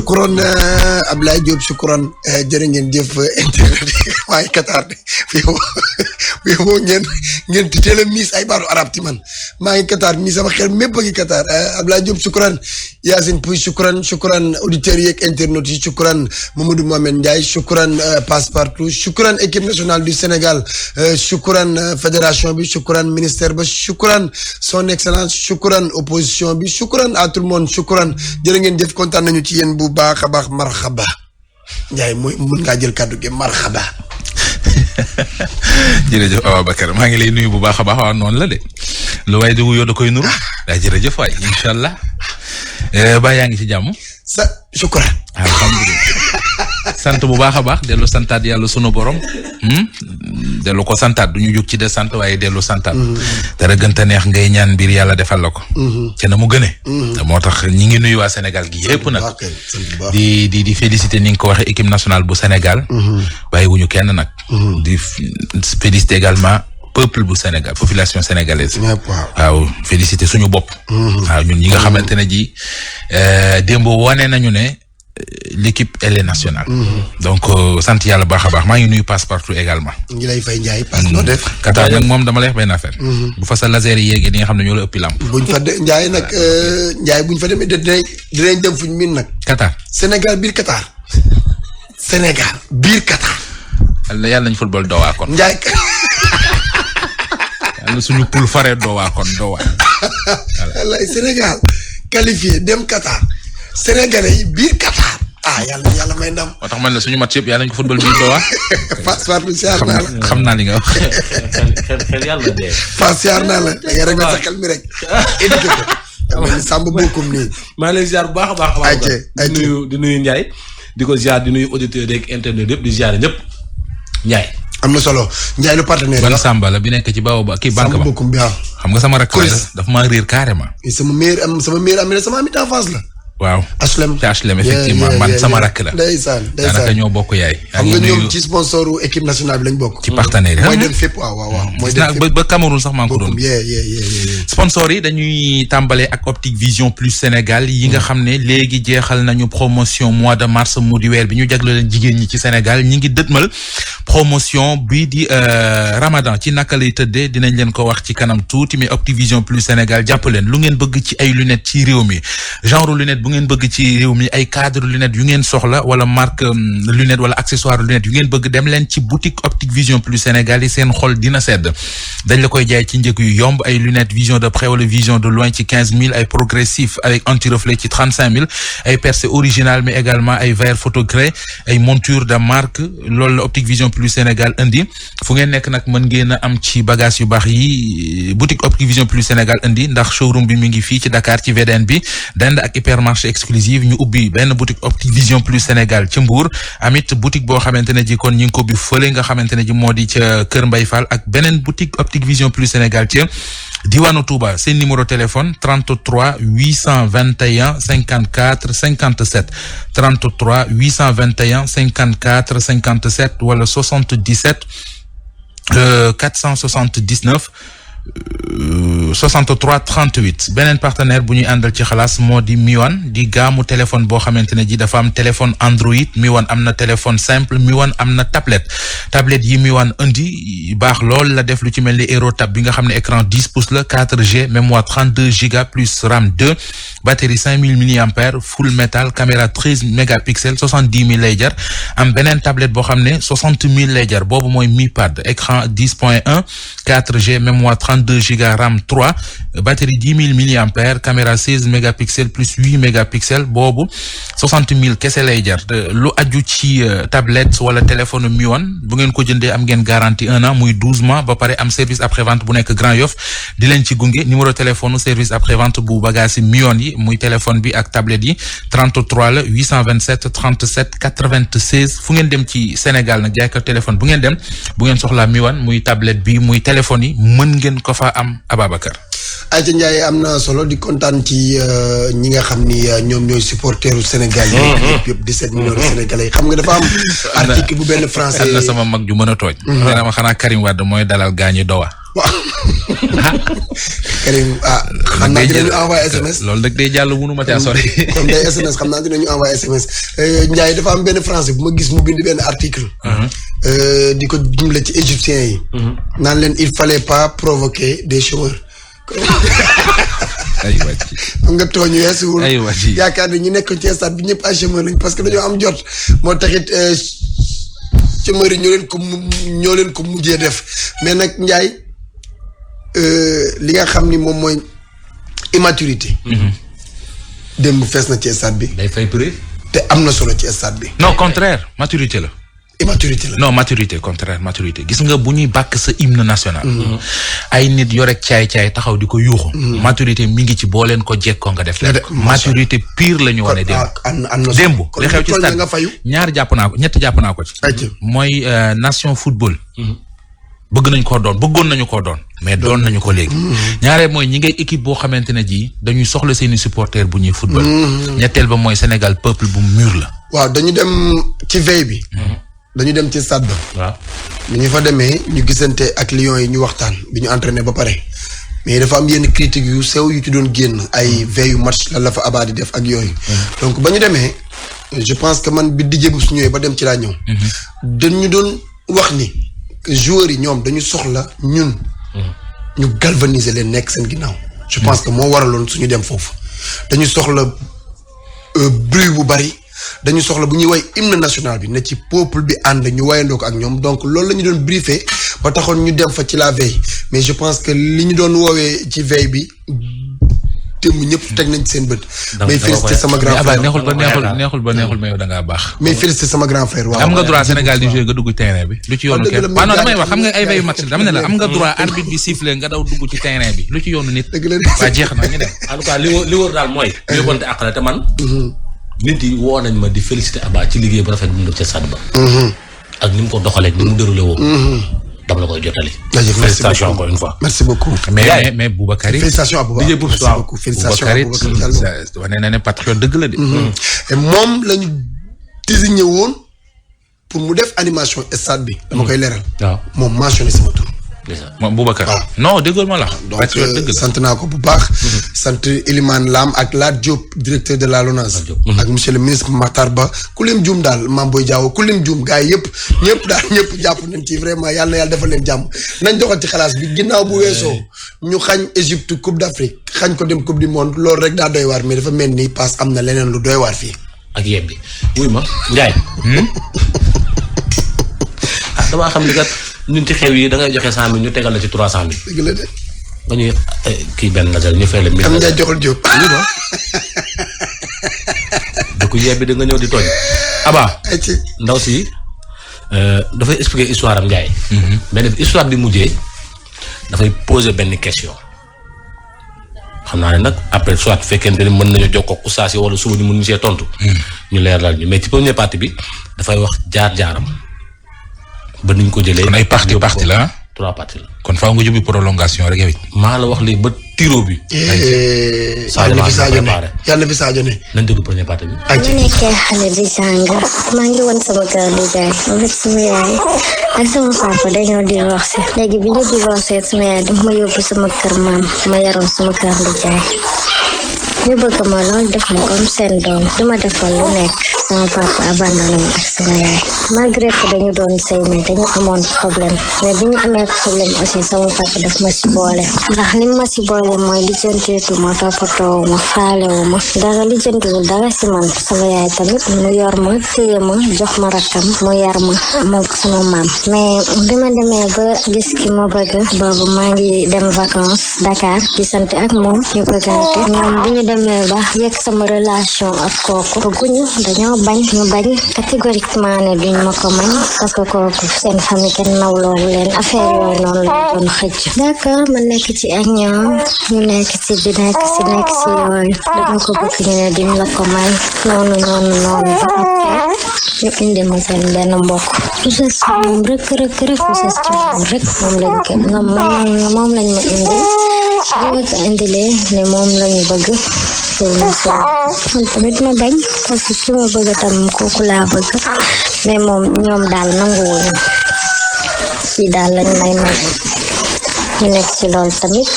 shukran Ablaye Diop shukran jërë ngeen jëf internet maa ngi Qatar de yow ngeen teel a miis ay baaru arab ti man maa ngi Qatar mi sama xel mépp a ngi Qatar Ablaye Diop shukran Yacine Pouy shukran auditeurs yeeg internautes yi shukran Mamadou Mohamed Ndiaye shukran Passepartout shukran équipe nationale du Sénégal shukran fédération bi shukran ministère ba shukran son excellence shukran opposition bi shukran à tout le monde shukran jërë ngeen jëf kontaan nañu ci yéen bu baax a baax marxaba Ndiaye mooy mën ngaa jël kàddu gi marxaba. jërëjëf Ababacar maa ngi lay nuyu bu baax a baax waaw noonu la de lu waay di wuyoo da koy nuru daa jërëjëf waay incha allah ba yaa ngi ci jàmm. shukran. alhamdulilah sant bu baax a baax dellu santaat yàlla sunu borom. dellu ko santaat du ñu jóg ci de sant waaye dellu santaat. dara gën a neex ngay ñaan mbir yàlla defal la ko. te na mu gënee. moo tax ñi ngi nuyu waa Sénégal gi yépp nag. di féliciter ni nga ko waxee équipe nationale bu Sénégal. waaye wuñu kenn nag. di féliciter également peuple bu Sénégal population sénégalaise. waaw féliciter suñu bopp. waaw ñun ñi nga xamante ne ji démb wane nañu ne. L'équipe elle est nationale. Donc sant yàlla baax a baax maa ngi nuyu Passepartout également. ngi lay fay Ndiaye passe noo def. Qatar nag moom dama lay wax benn affaire. bu fa sa laser yi yéegee di nga xam ne ñoo la ëppi lamp. buñ fa de Ndiaye nag Ndiaye buñ fa demee dinañ dem fuñ miin nag. Qatar. Sénégal biir Qatar. Sénégal biir Qatar. yàlla nañ football Doha kon. Ndiaye. yàlla suñu poule faree Doha kon Doha. wallaay Sénégal qualifié dem Qatar. Sénégalais yi biir Qatar. yàlla may ndam. moo tax man la suñu match yëpp yàlla nañ ko football biir Doha. Passepartout siyaar naa la. xam naa li nga wax. xel yàlla dee. Pass siyaar naa la da ngay rek sa xel mi rek. éduqué ko. dama ni sàmm bokkum nii. maa ngi lay ziar bu baax a baax. di nuyu Ndiaye. di ko ziar di nuyu auditeurs yeeg internet yëpp di ziar ñëpp Ndiaye. am na solo Ndiaye lu partenaire ban Samba la bi nekk ci baaw ba kii banque ba Samba bokkum bi xam nga sama rakk la dafa maa réer carrément. sama meilleur ami sama ami d'enfance la. waaw HLM te HLM effectivement man sama rakk la. ndeysaan daanaka ñoo bokk yaay. xam nga ñoom ci sponsoru équipe nationale bi lañ bokk. ci partenaire yi mooy dem fépp waaw. mooy dem fépp ba Cameroun sax maa ngi ko doon. sponsor yi dañuy tàmbalee ak Optique Vision Plus Sénégal yi nga xam ne léegi jeexal nañu promotion mois de mars mu di weer bi ñu jagle leen jigéen ñi ci Sénégal ñi ngi dëtmal promotion bii di Ramadan ci naka lay tëddee dinañ leen ko wax ci kanam tuuti mais Optique Vision Plus Sénégal jàpp leen lu ngeen bëgg ci ay lunettes ci réew mi genre lunette bu ngeen bëgg ci réew mi ay cadre lunettes yu ngeen soxla wala marque lunette wala accessoire lunettes yu ngeen bëgg dem leen ci boutique Optique Vision Plus Sénégal yi seen xol dina sedd dañ la koy jaay ci njëg yu yomb ay lunettes vision de près wala vision de loin ci 15 000 ay progressif avec anti-reflet ci 35 000 ay percé original mais également ay verre photogré ay monture de marque loolu la Optique Vision Plus Sénégal indi fu ngeen nekk nag mën ngeen a am ci bagage yu baax yi boutique Optique Vision Plus Sénégal indi ndax showroom bi mi ngi fii ci Dakar ci VDN bi dend ak hypermarché exclusive ñu ubbi benn boutique Optique Vision Plus Sénégal ci Mbour amit boutique boo xamante ne ji kon ñi ngi ko bi fële nga xamante ne ji moo di ca Kër Mbay Fall ak beneen boutique Optique Vision Plus Sénégal ci diwaanu Touba seen numéro téléphone 33 821 54 57 33 821 54 57 wala 77 479 63 38 beneen partenaire bu ñuy àndal ci xalaas moo di Miwan di gaamu téléphone boo xamante ne ji dafa am téléphone Android Miwan am na téléphone simple Miwan am na tablette yi Miwan indi baax lool la def lu ci mel ni AeroTab bi nga xam ne écran 10 pouces la 4G mémoire 32 Go plus RAM 2 batterie 5000 mAh full métal caméra 13 mégapixels 70 000 lay jar am beneen tablette boo xam ne 60 000 lay jar boobu mooy Mi Pad écran 10.1 4G mémoire 32 Go RAM 3 batterie 10 000 mAh caméra 16 mégapixels plus 8 mégapixels boobu 60 000 kese lay jar lu aju ci tablette wala téléphone Miwan bu ngeen ko jëndee am ngeen garantie 1 an muy 12 mois ba pare am service après vente bu nekk Grand Yoff di leen ci gunge numéro téléphone service après vente bu bagage Miwan yi muy téléphone bi ak tablette yi 33 la 827 37 96 fu ngeen dem ci Sénégal nag jaay ko téléphone bu ngeen dem bu ngeen soxlaa Miwan muy tablette bi muy téléphone yi mën ngeen ko fa am Ababacar. Aïcha Ndiaye am na solo di kontaan ci ñi nga xam ni ñoom ñooy supporteru Sénégal yi yëpp 17 millions de Sénégalais yi xam nga dafa am article bu benn français am na sama mag ju mën a tooj. nee na ma xanaa Karim Wade mooy dalal gaañi Doha. Karim xam naa dinañu envoyé SMS. loolu nag day jàll mënu ma caa sori. comme day SMS xam naa dinañu envoyé SMS Ndiaye dafa am benn français bu ma gis mu bind benn article. di ko jumle ci égyptiens yi. naan leen il fallait pas provoquer des chômeurs. ay wàcc. nga tooñ weesuwul. ay wàcc yaakaar ne ñu nekk ci stade bi ñëpp ay chômeurs lañ parce que dañoo am jot moo taxit chômeurs yi ñoo leen ko mujjee def mais nag Ndiaye li nga xam ni moom mooy immaturité. démb fees na ci stade bi. day fay prix. te am na solo ci stade bi. non contraire maturité la. immaturité la. non maturité contraire maturité gis nga bu ñuy bàkk sa hymne national. ay nit yore caay-caay taxaw di ko yuuxu. maturité mi ngi ci boo leen ko jekkoo nga def leen. maturité pire la ñu wane démb. li xew ci stade ñaar jàpp naa ko ñett jàpp naa ko ci. mooy nation football. bëggoon nañu koo doon. mais doon nañu ko léegi. ñaareel mooy ñi ngay équipe boo xamante ne ji dañuy soxla seeni supporters bu ñuy football. ñetteel ba mooy Sénégal peuple bu mûr la. waaw dañu dem ci veille bi. dañu dem ci stade ba. waaw bi ñu fa demee ñu gisante ak Lions yi ñu waxtaan bi ñu entraîné ba pare mais dafa am yenn critiques yu sew yu ci doon génn ay veille yu match lan la fa Abba di def ak yooyu. donc ba ñu demee je pense que man bi dijee bu su ñëwee ba dem ci laa ñëw. dañu doon wax ni joueurs yi ñoom dañu soxla ñun. ñu galvaniser leen nekk seen ginnaaw. je pense que moo waraloon suñu dem foofu dañu soxla bruit bu bari. dañu soxla bu ñuy way hymne national bi ne ci peuple bi ànd ñu wayandoo ko ak ñoom donc loolu la ñu doon briefé ba taxoon ñu dem fa ci la veille mais je pense que li ñu doon woowee ci veille bi démb ñëpp teg nañ ci seen bët. mais félicité sama grand frère neexul ba neexul mais yow da ngaa baax. mais félicité sama grand frère. waaw am nga droit Sénégal di jouer nga dugg ci terrain bi. lu ci yoonu kenn waaw non damay wax xam nga ay veille match dama ne la am nga droit arbitre bi sifflé nga daw dugg ci terrain bi lu ci yoonu nit. dëgg la waa jeex na ñu dem. en tout cas li wóor daal mooy. ñu yóbbante àq la te man. nit yi woo nañ ma di félicité Abba ci liggéey bu rafet bi mu def ca stade ba. ak ni mu ko doxalee ni mu déroulé woo. dama la koy jottali. félicitations encore une fois. merci beaucoup. mais Boubacar. félicitations à Boubacar merci beaucoup félicitations à Boubacar. wane na ne patriote dëgg la de. et moom la ñu désigné woon pour mu def animation stade bi. dama koy leeral. waaw moom mentionné sama tur. moom Boubacar. non déggoon ma la. donc sant naa ko bu baax. sant Elimane Lam ak Lat Diop directeur de la LONASE. ak monsieur le ministre Matar Ba ku lim juum daal Mame Boye Diao ku lim juum gars yi ñëpp daal ñëpp jàpp nañ ci vraiment yàlla na yàlla defal leen jàmm nañ doxal ci xalaas bi ginnaaw bu weesoo ñu xañ Égypte coupe d'Afrique xañ ko dem coupe du monde loolu rek daa doy waar mais dafa mel ni passe am na leneen lu doy waar fii. ak yeb bi wuy ma Ndiaye. damaa xam ni kat ñun ci xew yi da ngay joxe 100 000 ñu tegal la ci 300 000. dëgg la de. ba ñuy kii benn la ñu fay la. am Ndiaye joxul Diop. oui ma. du ko yebbi da nga ñëw di tooñ. Abba. ndaw si dafay expliquer histoire am Ndiaye. mais daf histoire bi mujjee dafay poser benn question. xam naa ne nag après soit fekkente ni mën nañu jokkoo ak oustaz yi wala suba ñu mën ñu see tontu. ñu leeral ñu mais ci première partie bi dafay wax jaar-jaaram. ba niñ ko jëlee. kon ay parti la 3 parties la. kon faaw nga jubbi prolongation rek yow it. maa la wax léegi ba tiro bi. yàlla na fi Sadio ne. nañ déglu première partie bi. ma nekkee xale di jàng maa ngi woon sama kër di jaay en fait sama yaay ak sama papa dañoo divorcé léegi bi ñu divorcé sama yaay daf ma yóbbu sama kër maam ma yaroon sama kër di jaay ñu bëgg ma lool def ma comme seen doom duma defal lu nekk sama papa abandonné ma ak sama yaay malgré que dañu doon sëy mais dañu amoon problème mais bi ñu amee problème aussi sama papa daf ma si boole ndax ni ma si boole mooy lijjanteetu ma toppatoo ma faalewu ma dara lijjantiwul dara si man sama yaay tamit mu yor ma téye ma jox ma rakkam mu yar ma moom sama maam mais bi ma demee ba gis ki ma bëgg boobu maa ngi dem vacances Dakar gisante ak moom ñu bëggante ñoom bi ñu demee ba yegg sama relation ak kooku bëgguñu dañoo bañ ñu bañ catégoriquement ne duñ ma ko mañ parce que kooku seen famille kenn nawloowu leen affaire yooyu noonu lañ doon xëcc d'accord ma nekk ci ak ñoom ñu nekk ci di nekk ci yooyu dañu ko bëgg ñu ne duñ la ko may noonu ba après ñu indi ma seen benn mbokk bu sës ci moom rek bu sës ci moom rek moom lañ ma indi bi ma ko indilee ne moom lañu bëgg man tamit ma bañ parce que ki ma bëgg tam kooku laa bëgg mais moom ñoom daal nanguwuñu ci daal lañ may ñu nekk ci loolu tamit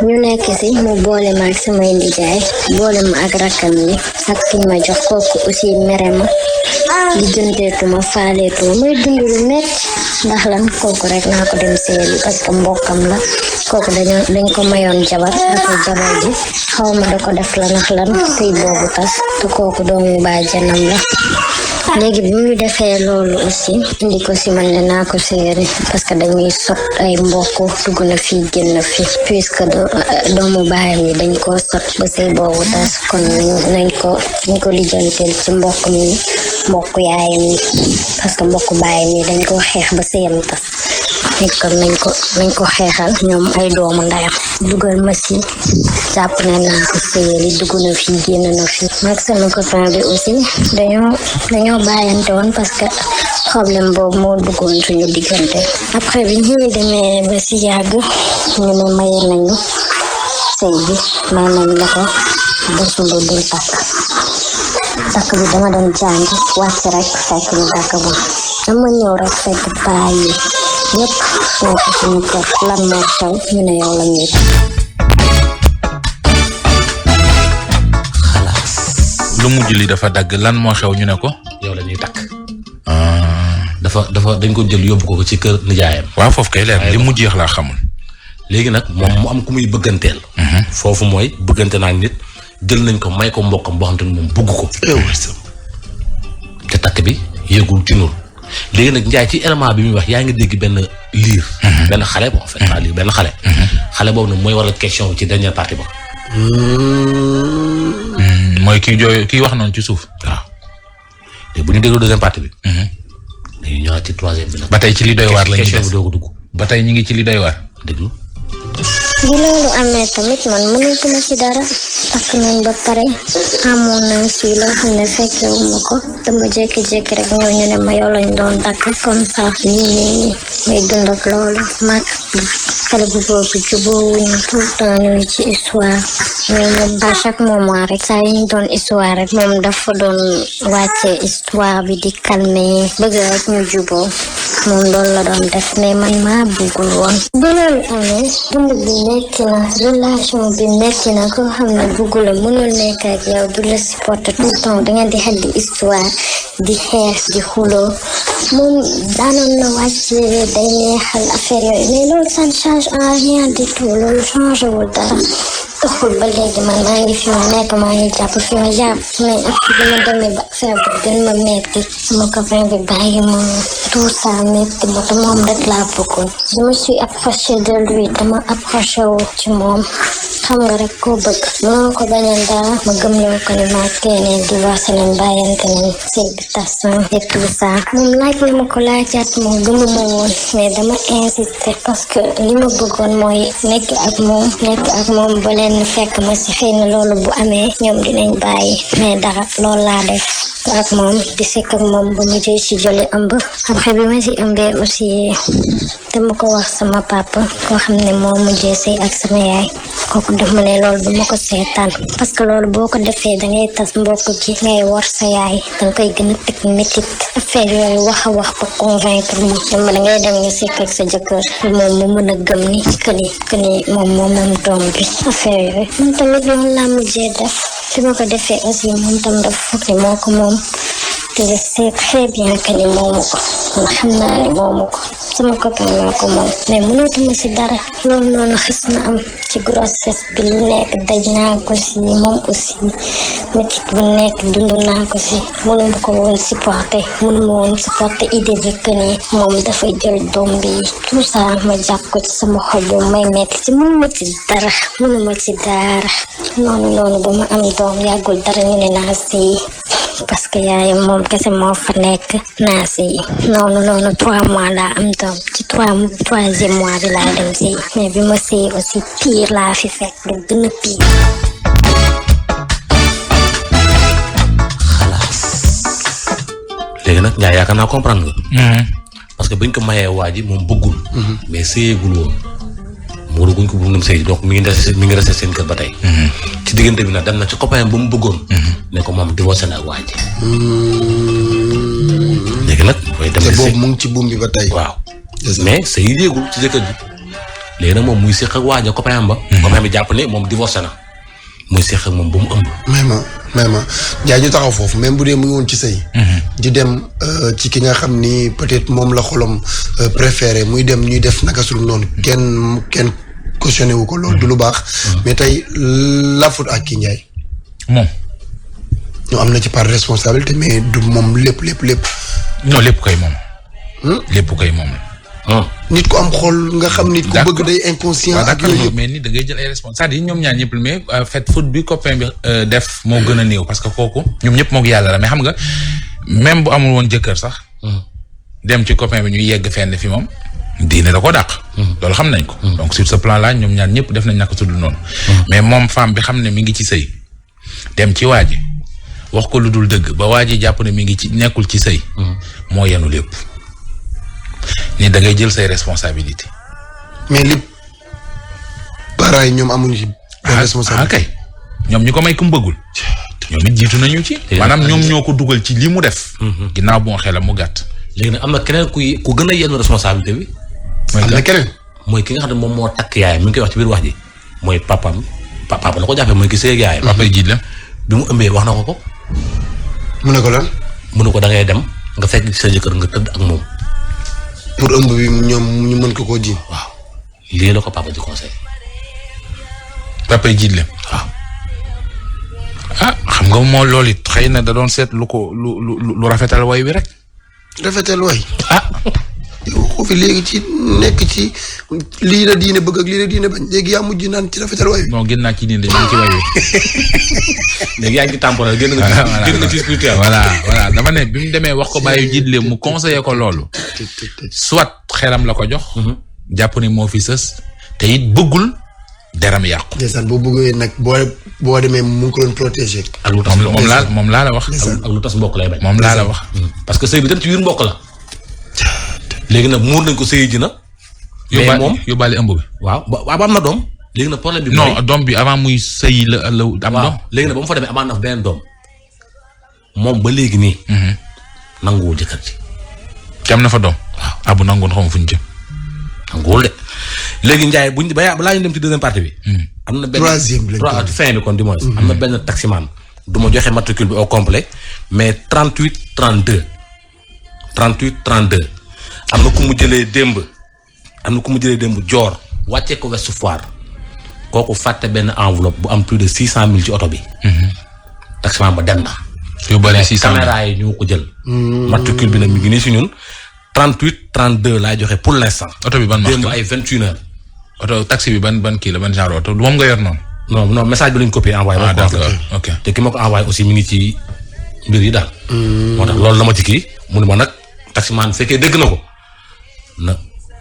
ñu nekk ci mu boole ma ak samay ndijaay boole ma ak rakkam yi ak ki ma jox kooku aussi mere ma di jëndeetuma faaleetuma muy dund lu metti ndax lan kooku rek naa ko dem seeli parce que mbokkam la kooku dañ ko mayoon jabar dafa jabar ji xawma da ko def la nax lan tey boobu tas te kooku doomu bàjjanam la léegi bi mu defee loolu aussi indi ko si man ne naa ko séeri parce que dañuy sot ay mbokk dugg na fii génn fi puisque doomu baayam yi dañ koo sot ba sëy boobu tas kon nañ ko lijjanteel ci mbokk yaayam yi parce que mbokk baayam yi dañ koo xeex ba sëyam tas nit kon nañ ko xeexal ñoom ay doomu ndayam dugal ma si jàpp ne naa ko séeri dugg na fii génn na fi mag sama copain bi aussi dañoo bàyyante woon parce que problème boobu moo duggoon suñu diggante après bi ñu demee ba si yàgg ñu ne maye nañu sëy bi may nañ la ko ba suba dul takk bi dama doon jàngi wàcc rek fekk ñu takk ba dama ñëw rek fekk paa yi yëpp nekk suñu kër lan moo xew ñu ne yow la ñuy lu mujj li dafa dagg lan moo xew ñu ne ko yow la ñuy takk dafa dañ ko jël yóbbu ko ci kër nijaayam waaw foofu kay leer li mujj yeex laa xamul léegi nag moom mu am ku muy bëgganteel foofu mooy bëggante naa nit jël nañ ko may ko mbokkam boo xam te ne moom bëgg ko te takk bi yéegul tinul léegi nag Njaay ci élément bi muy wax yaa ngi dégg benn liir benn xale bon fait pas liir benn xale boobu nag mooy waral question ci dernière partie ba mooy kii wax noonu ci suuf waaw te bu ñu déglu deuxième partie bi dañuy ñëwaat ci troisième bi nag ba tey ci li doy waar la ñu question bi doo ko dugg ba tey ñu ngi ci li doy waar déglu bi loolu amee tamit man mënatuma ci dara takk nañ ba pare amoon nañ si loo xam ne fekkewuma ko dama jékki-jékki rek ñëw ñu ne ma yow lañ doon takk comme ça nii may dund ak loolu mag xale bu boobu jubóowuñu tout le temps ñu ngi ci histoire mais moom à chaque moment rek saa yi ñu doon histoire rek moom dafa doon wàcce histoire bi di calmer bëgg rek ñu jubóo moom loolu la doon def mais man maa bëggul woon bi loolu amee dund bi nekki na relation bi nekki na koo xam ne bëggul la mënul nekk ak yow du la supporter tout le temps danga di xel di histoire di xeex di xuloo moom daanoon na wàcce day neexal affaire yooyu mais loolu ça ne change en rien du tout loolu changé wul dara taxul ba léegi man maa ngi fi ma nekk maa ngi jàpp fi ma jàpp mais ak bi ma demee ba affaire bi gën ma metti sama copain bi bàyyi ma tout ça metti ba te moom rek laa bëggoon je me suis approché de lui dama approché wu ci moom xam nga rek koo bëgg mënoo ko bañal dara ma gëm loo ko ne maa keenee di wax nañ bàyyante nañ sëy bi tas na et tout ça moom laaj na ma ko laajaat moom gëmuma woon mais dama insister parce que li ma bëggoon mooy nekk ak moom ba leen fekk ma si xëy na loolu bu amee ñoom dinañ bàyyi mais dara loolu laa def ak moom di sekk ak moom ba mu jëy si jële ëmb après bi ma si ëmbee aussi dama ko wax sama papa koo xam ne moo mujjee sëy ak sama yaay kooku def ma ne loolu duma ko seetaan parce que loolu boo ko defee dangay tas mbokk gi ngay war sa yaay danga koy gën a teg métit affaire yooyu wax a wax ba convaincre mu dama dangay dem nga sekk ak sa jëkkër moom mu mën a gëm ni que ni moom moom doom bi affaire yooyu man tamit loolu laa mujjee def fi ma ko defee aussi moom tam dafa foog ni moo ko moom te je sais très bien que ni moomu ko man xam naa ne moomu ko sama copain moo ko moom mais mënatuma si dara loolu noonu xis na am ci grossesse bi lu nekk daj naa ko si moom aussi métit bu nekk dund naa ko si mënuma ko woon supporter mënuma woon supporter idée bi que ni moom dafay jël doom bi tout ça ma jàpp ko ci sama xol bi may metti ci mënuma ci dara noonu ba ma am doom yàggul dara ñu ne naa sëy parce que yaayam moom kese moo fa nekk naa sëy noonu 3 mois laa am doom ci 3e mois bi laa dem sëy mais bi ma sëy aussi pire laa fi fekk lu gën a pire. léegi nag Ndiaye yaakaar naa comprendre nga. parce que bañ ko mayee waa ji moom bëggul. mais sëyeegul woon. mu guñ ko bu mu dem sëy donc mi ngi resté seen kër ba tey. ci diggante bi nag dem na ci copain ba mu bëggoon. ne ko moom divorcé na ak waa ji. léegi nag. mooy dem te boobu mu ngi ci buum bi ba tey. waaw mais sëy yéegul ci jëkkër ji léegi nag moom muy séq ak waaja copain ba. copain bi jàpp ne moom divorcé na muy séq ak moom ba mu ëmb. mais jaay ñu taxaw foofu même bu dee mu ngi woon ci sëy di dem ci ki nga xam ni peut-être moom la xolam préféré muy dem ñuy def naka sul noonu kenn cautionné wu ko loolu du lu baax. mais tey la faute ak kii Ndiaye. moom. ñu am na ci part responsabilité mais du moom lépp. non lépp koy moom. lépp koy moom la. nit ku am xol nga xam nit ku bëgg day inconscient. ak yooyu mais nit da ngay jël ay responsabilités c'est-à-dire ñoom ñaar ñëpp mais fait faute bi copain bi def moo gën a néew parce que kooku ñoom ñëpp moog yàlla la mais xam nga même bu amul woon jëkkër sax. dem ci copain bi ñu yegg fenn fi moom. diine da ko dàq. loolu xam nañ ko. donc sur ce plan là ñoom ñaar ñëpp def nañ naka tudd noonu. mais moom femme bi xam ne mi ngi ci sëy dem ci waa ji wax ko lu dul dëgg ba waa ji jàpp ne mi ngi ci nekkul ci sëy moo yenu lépp. ni da ngay jël say responsabilité mais li parents yi ñoom amuñu ci responsabilité kay ñoom ñu ko may ku mu bëggul ñoom it jiitu nañu ci maanaam ñoom ñoo ko dugal ci li mu def ginnaaw bu xelam mu gàtt léegi nag am na keneen ku gën a yenn responsabilité bi am na keneen mooy ki nga xam ne moom moo takk yaayam mi ngi koy wax ci biir wax ji mooy papa la ko jàppee mooy ki sëy ak yaayam papa ji la bi mu ëmbee wax na ko mu ne ko lan mu ne ko da ngay dem nga fekk sa jëkkër nga tëdd ak moom pour ëmb bi ñoom ñu mën ko koo ji. waaw lii la ko papa ji conseil. papa ji la waaw. xam nga moo loolu it xëy na da doon seet lu ko lu rafetal way wi rek. rafetal way. yow fi léegi ci nekk ci lii la diine bëgg ak lii la diine bañ léegi yaa mujj naan ci rafetal way wi. non génn naa ci diine dañu ci way wi. léegi yaa ngi temporel génn nga ci spirituel. voilà dama ne bi mu demee wax ko bàyyi jiitle mu conseillé ko loolu. soit xelam la ko jox. jàpp ni moo fi sës. te it bëggul deram yàqu. ndeysaan boo bëggee nag boo demee mu ngi ko doon protéger. ak lu tas moom laa la wax. ak lu tas mbokk lay bañ. moom laa la wax. parce que sëy bi dem ci biir mbokk la. léegi nag muur nañ ko sëy ji na. mais moom yóbbaale ëmb bi. waaw ba am na doom. léegi nag problème bi. non doom bi avant muy sëy la am doom. léegi nag ba mu fa demee amaat na beneen doom moom ba léegi nii. nanguwul jëkkër ji. te am na fa doom. waaw bu nanguwoon xaw ma fu ñu jëm. nanguwul de léegi Ndiaye balaa ñu dem ci deuxième partie bi. am na benn fin bi kon du moins. am na benn taximan du ma joxe matricule bi au complet mais 38 32 am na ku mu jëlee démb joor wàccee ko Ouest Foire kooku fàtte benn enveloppe bu am plus de 600 000 ci oto bi. taximan ba dem na. yóbbaale 600 000 caméra yi ñoo ko jël. matricule bi nag mi ngi nii si ñun 38 32 laay joxe pour l'instant. oto bi ban marque démb ay 21h. oto taxi bi ban kii la ban genre oto moom nga yor noonu. non message bi lañ copié envoyé. d'accord ok te ki ma ko envoyé aussi mi ngi ci mbir yi daal. moo tax loolu la ma ci kii mu ne ma nag taximan fekkee dégg na ko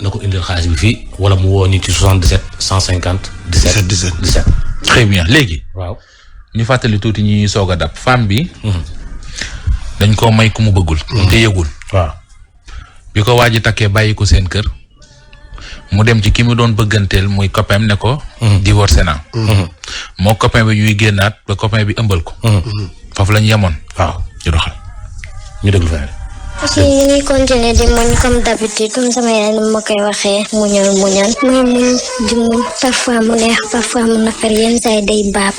na ko indil xaalis bi fii wala mu woo ñu ci 77 150. 17. très bien léegi. waaw ñu fàttali tuuti ñuy soog a dab femme bi. dañ koo may ku mu bëggul. te yëgul. waaw bi ko waaj a takkee bàyyi ko seen kër. mu dem ci ki mu doon bëgganteel muy copain ne ko. divorcé naa. moo copain bi ñuy génnaat ba copain bi ëmbal ko. foofu lañ yemoon. waaw ñu doxal. ñu déglu feneen. aussi ñu ngi continuer di muñ comme d'habitude comme sama yaay ni ma koy waxee muñal may muñ di muñ parfois mu neex parfois mu naqar yenn saa yi day baab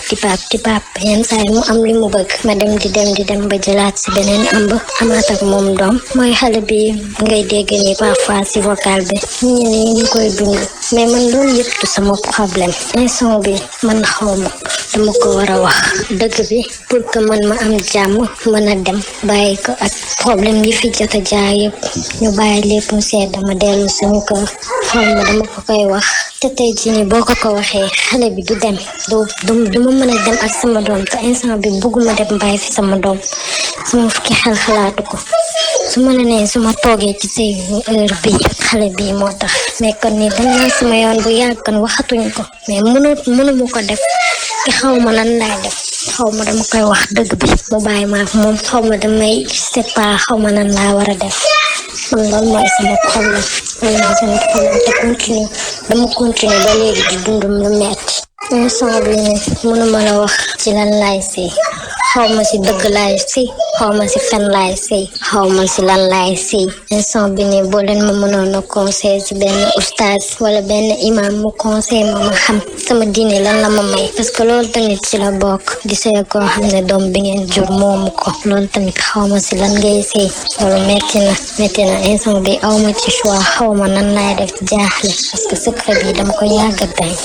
yenn saa yi mu am li mu bëgg ma dem di dem ba jëlaat si beneen ëmb amaat ak moom doom mooy xale bi ngay dégg ni parfois si vocal bi ñu koy dund mais man loolu yëpp du sama problème instant bi man xaw ma dama ko war a wax dëgg bi pour que man ma am jàmm mën a dem bàyyi ko ak problème yi fi jot a jaar yëpp ñu bàyyi lépp mu seet dama dellu sama kër xaw ma dama ko koy wax te tey jii nii boo ko waxee xale bi du dem du ma mën a dem ak sama doom te instant bi bëgguma dem bàyyi fi sama doom sama fukki xel xalaatu ko su ma la nee su ma toogee ci say heure bi xale bi moo tax mais kon nii dem naa sama yoon bu yàgg kon waxatuñ ko mais mënu mu ko def te xaw ma lan laay def xaw ma dama koy wax dëgg bi mu bàyyi ma ak moom xaw ma damay c'est pas xaw ma nan laa war a def man loolu mooy sama problème te dama continuer ba léegi di dund lu metti instant bi mënuma la wax ci lan laay sëy xaw ma si dëgg laay sëy xaw ma si fen laay sëy xaw ma si lan laay sëy instant bi nii boo leen ma mënoon a conseil si benn oustaz wala benn imam mu conseil ma xam sama diine lan la ma may parce que loolu tamit si la bokk di sëy koo xam ne doom bi ngeen jur moomu ko loolu tamit xaw ma si lan ngay sëy loolu metti na instant bi aw ma ci choix xaw ma nan laay def jaaxle parce que secret bi dama ko yàgg a denc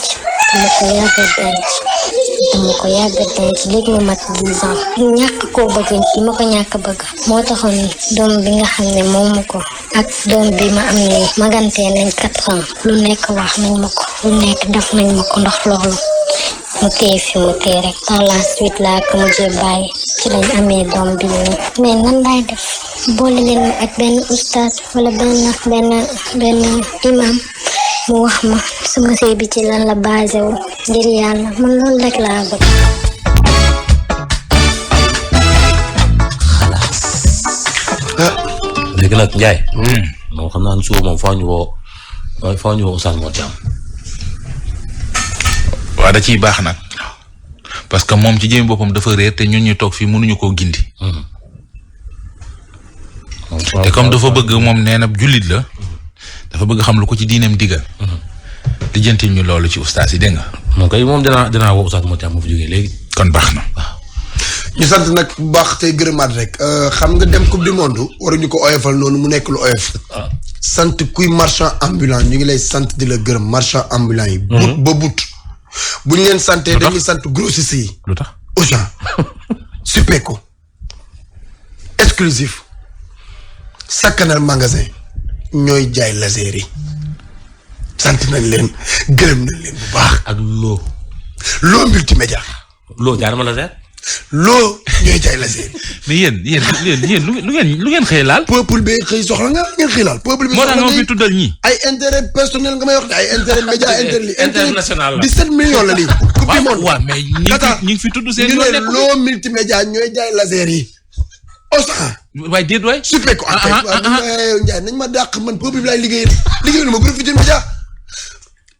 léegi mu mat 10 ans ñàkk koo bëgg gi ma ko ñàkk bëgg moo taxoon doom bi nga xam ne moomu ko ak doom bi ma am ni magantee nañ 4 ans lu nekk wax nañ ma ko lu nekk def nañ ma ko ndax loolu mu téye fi mu téye rek par la suite laa ko mujjee bàyyi ci lañ amee doom bi nii mais nan laay def boole leen ma ak benn oustaz wala benn imam mu wax ma sama sëy bi ci lan la basé wu ngir yàlla man loolu rek laa bëgg. xalaas. léegi nag Ndiaye. moom xam naa ne suba moom foo ñu woo Oustaz Mor Thiam. waaw da ciy baax nag parce que moom ci jëmi boppam dafa réer te ñun ñu toog fii mënuñu koo gindi. te comme dafa bëgg moom nee na jullit la. dafa bëgg xam lu ko ci diineem digal. lijjantil ñu loolu ci ustaas yi dégg nga. moom dinaa woo Oustaz Mor Thiam mu fi jógee léegi. kon baax na. waaw. ñu sant nag bu baax tey gërëmaat rek xam nga dem coupe du monde waruñu ko oyofal noonu mu nekk lu oyof. sant kuy marchand ambulant ñu ngi lay sant di la gërëm marchand ambulant yi. but ba but bu ñu leen santee dañuy sant grossiste yi. lu tax Auchan Supeco exclusif Sakkanal magasin ñooy jaay laser yi sant nañ leen gërëm nañ leen bu baax. ak loo multimédia. jaarama laser. loo ñooy jaay laser. mais yéen lu ngeen xëy laal. peuple bi xëy soxla nga ngeen xëy laal. peuple bi moo tax nga fi tuddal ñii. ay intérêt personnel nga may wax de ay intérêt média intérêt international la 17 millions la lii. coupe du monde waaw mais ñi ngi fi tudd seen yoon nekk loo multimédia ñooy jaay laser yi. Auchan. waaye déet waay. Supeco Ndiaye nañ ma dàq man peuple bi laay liggéeyal ma groupe Futurs Médias.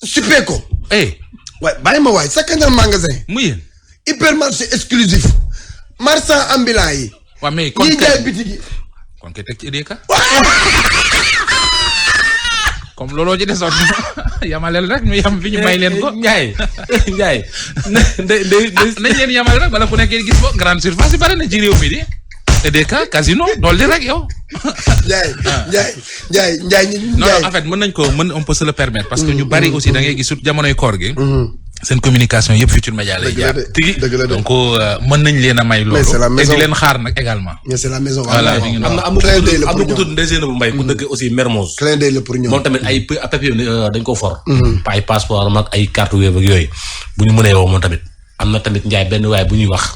Supeco. waaye bàyyi ma waay Sakkanal magasin. mu yéen. hypermarché exclusif. marchand ambulant yi. waaw mais kon ñiy jaay bitig yi. kon kay teg ci EDK. comme looloo ci desoon yamaleel rek ñu yam fi ñu may leen ko. Ndiaye. nañ leen yamal rek bala ku nekkee gis ko grande surface yi bari na ci réew mi di. EDK casino dool di rek yow. Ndiaye. non en fait on peut se le permettre parce que ñu bari aussi da ngay gis surtout jamonoy koor gi. seen communication yëpp Futurs Médias lay jaar. donc mën nañ leen a may loolu. te di leen xaar nag également. mais c'est la maison. voilà am na ku tudd Ndeye bu Mbaye ku dëgg aussi Mermoz. clin d'œil la pour ñoom moom tamit ay papier dañ ko for. ay passeport am ak ay carte Wave ak yooyu bu ñu mënee woo moom tamit am na tamit Ndiaye benn waay bu ñuy wax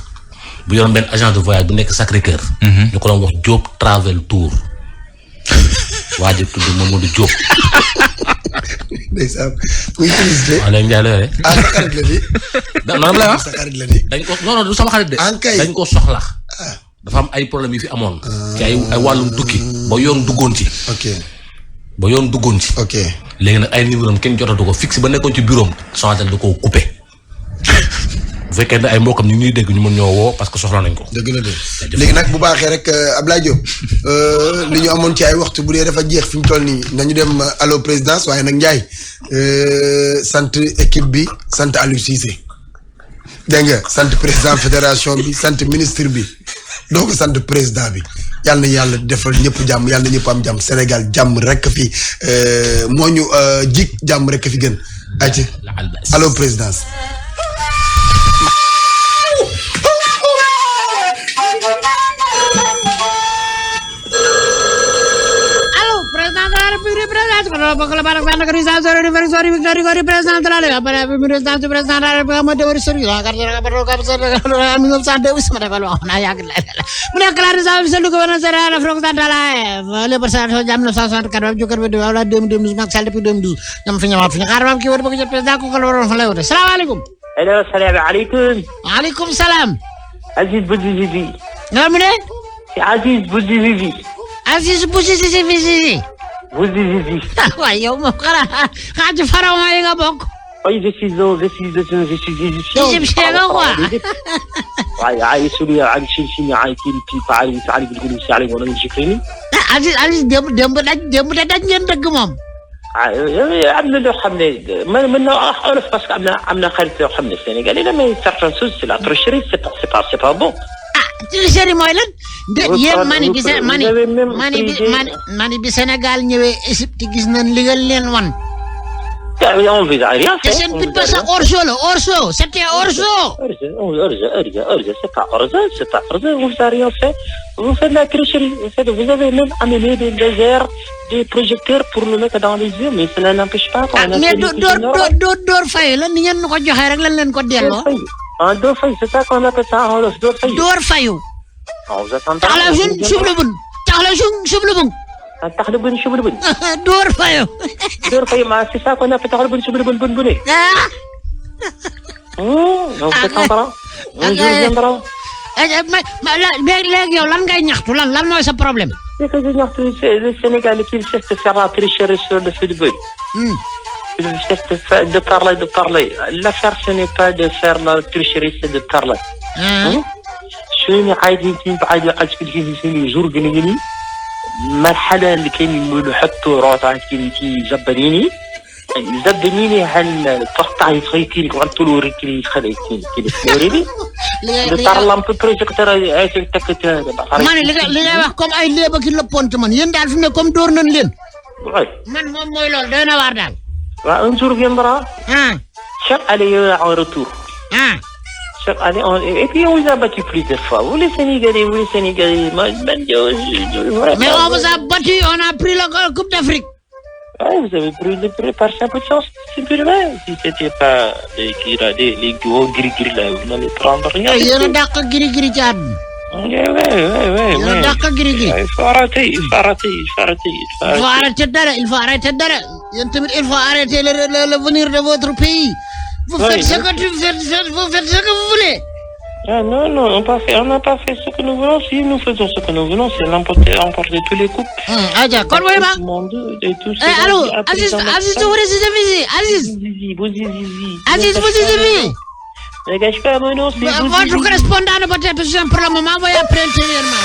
bu yoroon benn agent de voyage bu nekk Sacré-Cœur. ñu ko doon wax Diop Travel Tour. waa ji tudd Mamadou Diop. ndeysaan muy publicité. waaw léegi Ndiaye la yore. sa xarit la di. noonu lay wax sa xarit la di. dañ ko non du sama xarit de. dañ ko soxla. dafa am ay problème yu fi amoon. ci ay wàllum tukki. ba yoon duggoon ci. ok. léegi nag ay numéro am kenn jotatu ko fixe ba nekkoon ci bureau am. Sonatel da koo coupé. bu fekkee ne ay mbokkam ñu ngi ñuy dégg ñu mën ñoo woo parce que soxla nañ ko. dëgg la de léegi nag bu baaxee rek Ablaye Diop li ñu amoon ci ay waxtu bu dee dafa jeex fi mu toll nii nañu dem allo présidence waaye nag Ndiaye sant équipe bi sant Aliou Cissé dégg nga sant président fédération bi sant ministre bi doo ko sant président bi yàlla na yàlla defal ñëpp jàmm yàlla na ñëpp am jàmm Sénégal jàmm rek fi moo ñu jik jàmm rek fi gën. ayca allo présidence. Waaleykum salaam. Aziz Bouzizi. nga mu ne. Aziz Bouzizi. Aziz Bouzizi. Bouzizi. waaye yow moom xanaa ci pharaon yi nga bokk. oui je suis égyptien nga quoi. عايز سوريا عايز شيء عايز كي تعالي بتقولي سالي وانا مش فاهمني Aziz dem daj ngeen dëgg moom. am na loo xam ne mën na olof parce que am na xarit yoo xam ne Sénégalais la mais certaines choses c'est la tricherie c'est pas bon. Tricherie mooy lan. yéen mani bi Sénégal ñëwee Égypte gis nañ li nga leen wan. On vous a rien fait. te seen but ba sax hors-jeu la hors-jeu c'était hors-jeu. Hors-jeu, c'est pas hors-jeu, on vous a rien fait. Vous faites de la tricherie. Vous avez même amené des lasers, des projecteurs pour nous mettre dans les yeux, mais cela n'empêche pas qu'on a mais door fayu la ni ngeen ko joxee rek lañ leen ko delloo. Door fayu, c'est ça qu'on appelle ça en wolof, door fayu. Door fayu. On vous attend. tax la jeune sublubun. tax la bun sublubun. Door fayu. Door fayu, c'est ça qu'on appelle tax la bun sublubun bun. On s'attendra. Un jour viendra. léegi yow lan ngay ñaxtu lan mooy sa problème. C'est que je ñaxtu le Sénégal qui cesse de faire la tricherie sur le football. Il cesse de parler. L'affaire ce n'est pas de faire la tricherie, c'est de parler. شوية عادي في جور جنيني مرحلة اللي كانوا يقولوا حطوا روطة كي زبنيني هل تقطع يخيتي وانتو لو ريكلي خليتيني كي لوريني اللي طارلام في بروجيكتور اي تكت man li ngay wax comme ay léeba ki la pont man yéen daal fi ne comme door nañ leen. man moom mooy loolu doy na waar daal. waaw un jour viendra. chaque année en retour. chaque année et puis on vous a battu plusieurs fois vous les Sénégalais mais on vous a battu on a pris la Coupe d'Afrique. Ouais, vous avez pris par simple chance, c'est plus vrai. Si c'était pas les gros gris là, vous n'allez prendre rien. Il y a un dàq gris ci àdduna. Ouais. Il y a un dàq gris. Il faut arrêter. Il faut arrêter dara. Yéen tamit il faut arrêter l'avenir de votre pays. Vous faites ce que vous voulez. Ah non, on n'a pas fait ce que nous voulons. Si nous faisons ce que nous voulons, c'est remporter tous les coupes. Aja, kon mooy ma. Allô, Aziz, Dégage pas mon nom, c'est votre correspondant peut-être, j'ai un problème, m'envoie après intérieurement.